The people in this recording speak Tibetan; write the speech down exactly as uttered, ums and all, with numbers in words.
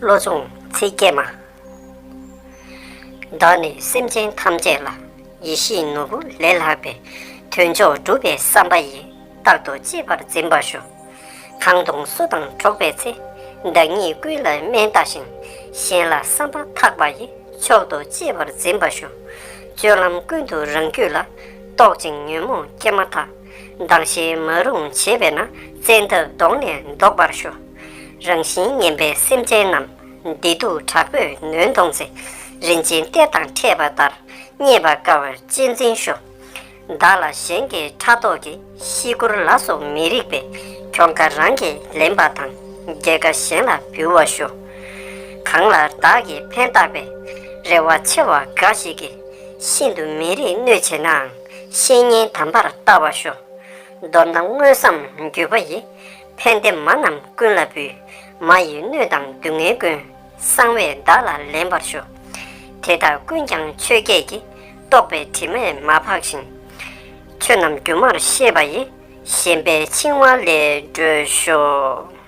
བློ་སྦྱོང་ཚིག་བརྒྱད་མ། བདག་ནི་སེམས་ཅན་ཐམས་ཅད་ལ། ཡིད་བཞིན་ནོར་བུ་ལས་ལྷག་པའི། དོན་མཆོག་སྒྲུབ་པའི་བསམ་པ་ཡིས། རྟག་ཏུ་གཅེས་པར་འཛིན་པར་ཞུ། གང་དུ་སུ་དང་འགྲོགས་པའི་ཚེ། བདག་ཉིད་ཀུན་ལ་དམན་བལྟ་ཞིང་། གཞན་ལ་བསམ་པ་ཐག་པ་ཡིས། མཆོག་ཏུ་གཅེས་པར་འཛིན་པར་ཞུ། སྤྱོད་ལམ་ཀུན་ཏུ་རང་རྒྱུད་ལ། རྟོག་ཅིང་ཉོན་མོངས་སྐྱེས་མ་ཐག། སྡང་ཞེན་མ་རུངས་བྱེད་པས་ན། བཙན་ཐབས་གདོང་ནས་བཟློག་པར་ཞུ། རང་བཞིན་ངན་པའི་སེམས་ཅན་རྣམས། བདེ་སྡུག་དྲག་པོས་ནོན་མཐོང་ཚེ། རིན་ཆེན་གཏེར་དང་འཕྲད་པ་ལྟར། རྙེད་པར་དཀའ་བར་གཅེས་འཛིན་ཞུ། བདག་ལ་གཞན་གྱི་ཕྲག་དོག་གིས། ཤི་སྐོར་ལ་སོགས་མི་རིགས་པའི། གྱོང་ཁ་རང་གིས་ལེན་པ་དང་། རྒྱལ་ཁ་གཞན་ལ་འབུལ་བར་ཞུ། གང་ལ་བདག་གིས་ཕན་བཏགས་པའི། རེ་བ་ཆེ་བ་འགའ་ཞིག་གིས། ཤིན་ཏུ་མི་རིགས་གནོད་བྱེད་ནའང་། བཤེས་གཉེན་དམ་པར་བལྟ་བར་ཞུ། མདོར་ན་དངོས་སམ་བརྒྱུད་པ་ཡི། ཕན་བདེ་མ་རྣམས་ཀུན་ལ་འབུལ། མ་ཡི་གནོད་དང་སྡུག་བསྔལ་ཀུན། གསང་བས་བདག་ལ་ལེན་པར་ཞུ། དེ་དག་ཀུན་ཀྱང་ཆོས་བརྒྱད་ཀྱི། རྟོག་པའི་དྲི་མས་མ་ཕོག་ཅིང་། ཆོས་རྣམས་སྒྱུ་མར་ཤེས་པ་ཡི། ཞེན་པའི་འཆིང་བ་ལས་སྒྲོལ་ཤོག།